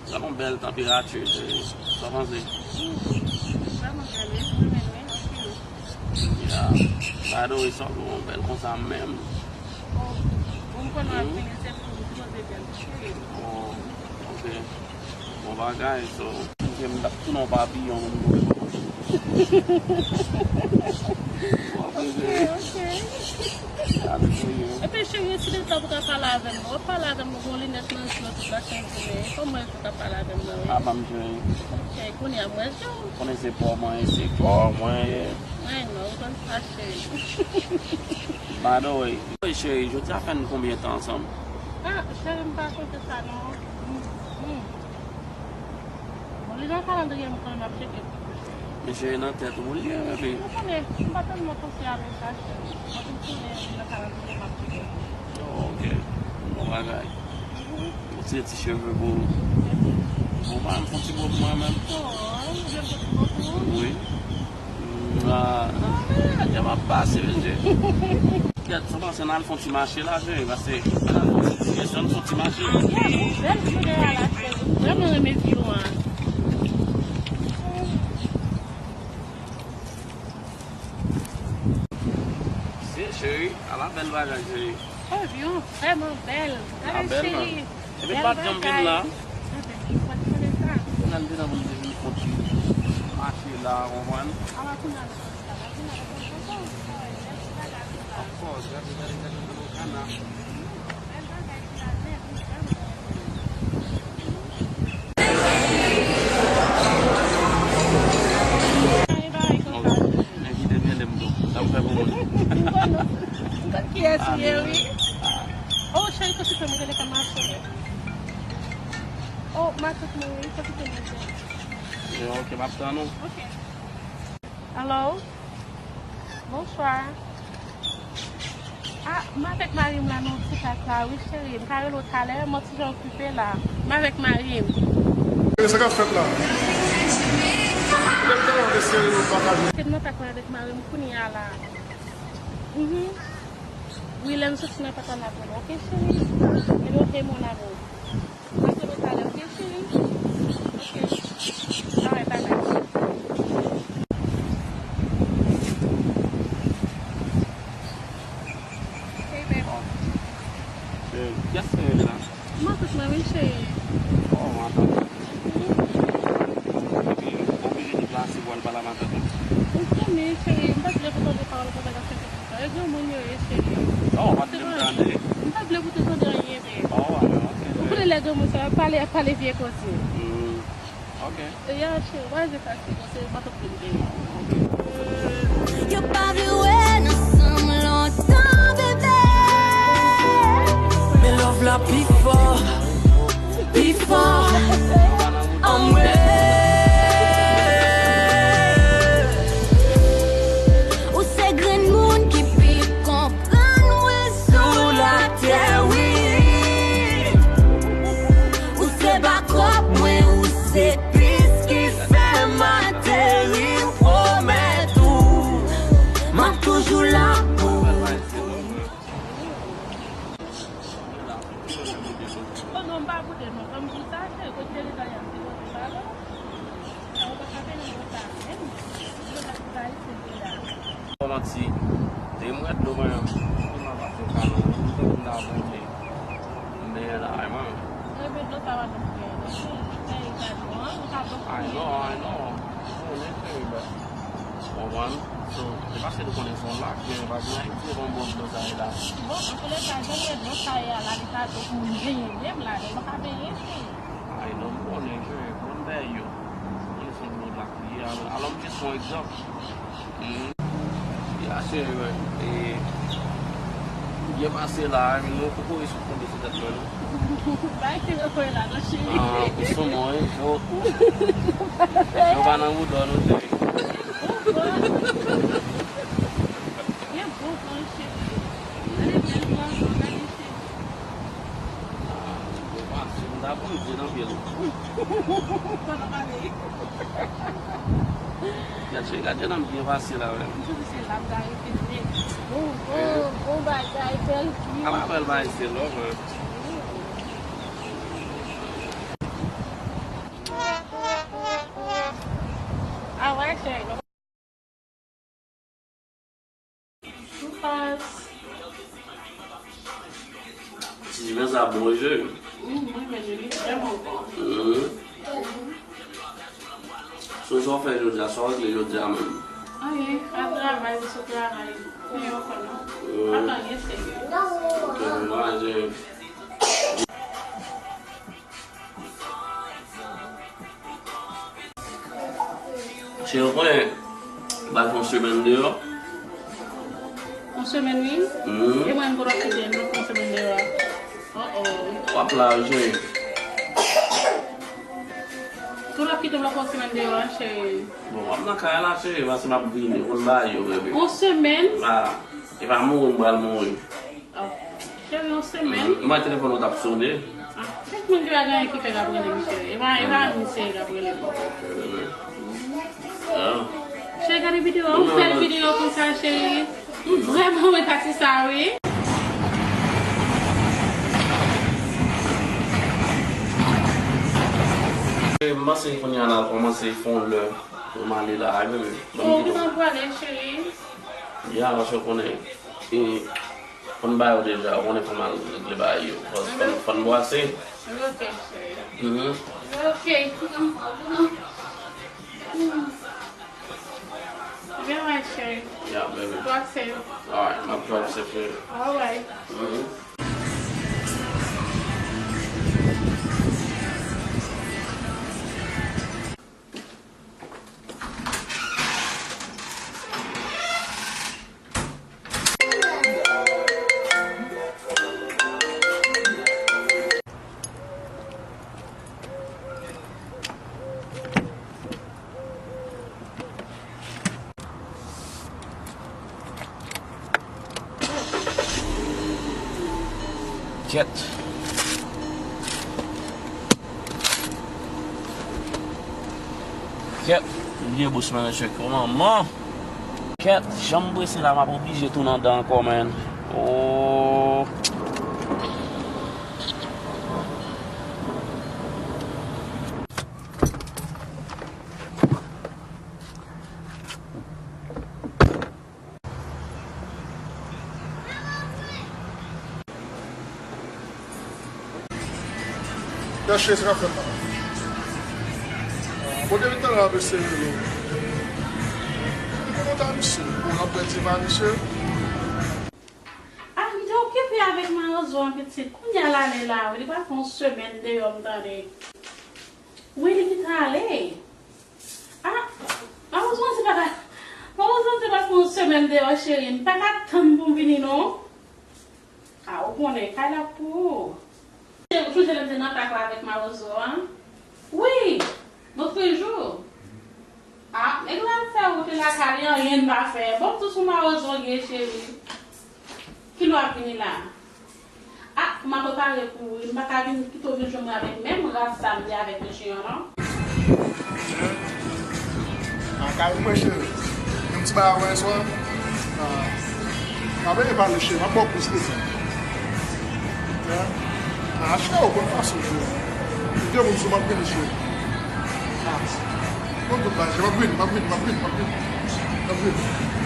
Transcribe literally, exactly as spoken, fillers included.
Sa yon bèl tanperati, cheri. Sa w panse? Vrèman bèl, wi. Mwen renmen l, wi, anpil. Yeah. By the way, sa w gen yon bèl konsa menm. Oh, bon, m konnen w ap vini, se pou m poze bèl cheri. Oh, ok. Bon bagay, so, m t ap tounen yon papiyon, men m Ok, ok. Epi cheri, si de tan pou ka pale avè m, w ap pale avè m, ou gon linèt nan je w tout la chanje. Kòman e pou ka pale avè m nan, wi? Apa m cheri. Ok, kounye a m wè je w. Konnen se pa w mwen ye, se pa w mwen ye. Ay non, ou konn sa cheri. By the way, cheri, jodi a fè n konbyen tan ansanm? Ah, cheri, m pa konte sa non. Hmm, hmm. Bon, li nan kalandriye m konnen m ap tcheke. Men cheri, nan tèt ou li ye, bebe. Ou konnen, m pa tèlman konfye avèk sa, cheri. Mwen vin konnen li nan kalandriye m ap tcheke. Oh, ok. Bon bagay. Ou tire ti cheve pou ou. Bon, ba m fè yon ti bo pou mwen menm. Oh, ou vle m fè ti bo pou ou? Wi. Ah, ah, men, lè m ap pase, mesye. Kèt, sa w panse n al fè yon ti mache la, cheri, paske n al fè yon ti, kesyon, n fè yon ti mache. Ah, yeah, bèl jounen an la, cheri. M vrèman renmen view an. Se, cheri, ala bèl bagay, cheri. Oh, view an vrèman bèl. Ala bèl, cheri. Epi m pa t janm vin la. Kounye a m te nan pou m te vin fè yon ti mache la, w konprann? Of course, gade, gade, gade, gade, gade, kana. Envite m rele m tou. Sa m fè pou moun. M konn, m konn kiyès ou ye, wi. Oh, cheri, kote fè m rele ka mache. Oh, matant mwen, wi, kote fè m rele. Ok, m ap tann ou. Ok. Hello? Bonswa. Ah, m avèk mari m la nan yon ti kay la, wi, cheri. M ka rele w talè, m yon ti jan okipe la. M avèk mari m. Sa k ap fèt la? Lè m te nan de seri nou pataje. Se nan tak la avèk mari m kounye a la. Mhm. Wi, lè m soti nan pata n ap wè l, ok, cheri? Ebyen, ok, mon amour. Mwen se talè, ok, cheri? Ok. Alright, bye bye. Ok, babe. Cheri, kiyès ki rele la? Matant mwen, wi, cheri. Oh, matant. Epi, ou oblije deplase pou al pale a matant ou? Ou konnen, cheri, m pa t vle pou tande pawòl konsa k ap fè. E granmoun yo ye, cheri. Oh, w pa t vle m tande. M pa t vle pou te tande anyen, babe. Oh, ah, ok, cheri. Ou konnen lè granmoun sa yo ap pale, y ap pale vye koze. Hmm, ok. E ya, cheri, w pa vle fatige, se matant mwen li ye. Yo pa vle wè n ansanm lontan, bebe. Men love la pi fò. Pi fò anmwe. Ou se grenn moun ki pi konprann mwen sou latè, wi. Ou se bakòp mwen, ou se pis ki fè m ateri, m pwomèt ou, m ap toujou la pou ou. Oh non, m pa boude non. Kòm di sa, se kote Jerry Dorian te pote ballon. Sa ou pa ka fè nan bò sa menm. Yo pa travay se de la. Kòman ti? Te mwen dlo mwen. Kòman pa fè ka non. M te konn ta abone. Men la, ay man. Mwen dlo sa va nan fè. Fè e ka non, ou ka bò. Ay non, ay non. Konnen fè e ba. Konprann? So, se paske nou konnen se yon lak, men pa gen anyen ki bon bon dlo sa ye la. Bon, antouleka, jan m wè dlo sa ye a la, li pa dlo pou moun benyen menm la, men mwen ka benyen, cheri. Ay, non, m konnen, cheri, bon, m bèy yo. M konnen se yon dlo lak li ye, alò, alò, m jis pran egzanp. Hmm. Ya, cheri, mwen, e, byen pase la, nou poko rive sou tonbe sou tèt mwen, non. Bay ki rekoye la, non, cheri. Ah, pou son mwen, wi, cho. Cho pa nan bouda, non, cheri. Gen bon van, cheri. Gade bèl van, gade, cheri. Bon, pa, si m ta konn di nan pye l. Sa pa pale. Gad, cheri, gad jan n ap byen pase la, wi. M santi se la m ta rete nèt. Bon, bon, bon bagay, bèl vi. Ala bèl bagay, se love, wi. Mm. Ti men sa bon wi cheri. Mm, mwen menm li vrèman bon. Mhm. So, sa w fè jodi a, sa w regle jodi a menm? Anyen, al travay, m sot travay. Anyen ankò non. Mm. Pa t anyen serye. Ok, mwen manje. Cheri, ou konnen, m pral fè yon semèn deyò. Yon semèn, wi? Mhm. E mwen, m konn ap kite m fè yon semèn deyò a. Oh, oh. W ap la, wi, cheri. Konn ap kite m fè yon semèn deyò a, cheri. Bon, w ap nan kay la, cheri, paske m ap vini, konn bagay yo, bebe. Yon semèn? Ah, e pa mouri m pral mouri. Oh. Cheri, yon semèn. Mm, mwen, telefòn ou t ap sone. Ah, kèk moun ki pa gen anyen ki fè k ap rele m, cheri. E pa, e pa misye k ap rele m. Ah. Cheri, gade videyo a, yon bèl videyo konsa, cheri. M vrèman renmen pati sa, wi. Cheri, m panse kounye a n a kòmanse fè yon lè pou m ale la, wi, bebe. Bon, ki tan pou ale, cheri? Ya, paske w konnen. E, Fò n ba yo deja, ou konnen fò m al regle bagay yo. Fò, fò, fò n bwase. Ok, cheri. Mhm. Ok. Byen, wi, cheri. Yeah, baby. Bwase. Alright, m ap bwase, cheri. Alright. Mhm. Kèt. Kèt. Byen bous manager kòman man. Kèt, jan m prese la, m ap oblije tounen andan ankò, man. Oh. Chache sa k ap fèt la. Bon, depi talè ap eseye rele w. Ou konn ta misye, ou ap pèdi pa misye. Ah, m te okipe avèk mawozo an pitit. Kounye a l ale la, wi. Li pral fè yon semèn deyò, m tande. Wi, li kite ale. Ah, mawozo an se pa ka, mawozo an se pa fè yon semèn deyò, cheri. M pa ka tann pou m vini, non. Ah, ou konnen, kay la pou ou. Ou sonje lè m te nan pak la avèk mawozo an? Wi, lòt jou. Ah, nèg la ap fè wout li lakay li, anyen l pa fè. Bon, m tou sou mawozo gen, cheri. Kilè w ap vini la? Ah, m ap prepare pou ou wi. M pa ka vin kite w vin jwenn mwen avèk menm ras sa m te avèk mesye an, non. Nan kay mwen, cheri. Yon ti bagay wè swa. Ah. Pa vle pale, cheri. M ap ba w plis leson. Ah, cheri, ou konn fason, cheri. Gen moun sou m ap vini, cheri. Ah. Konn tout bagay, cheri. M ap vini, m ap vini, m ap vini, m ap vini. M ap vini.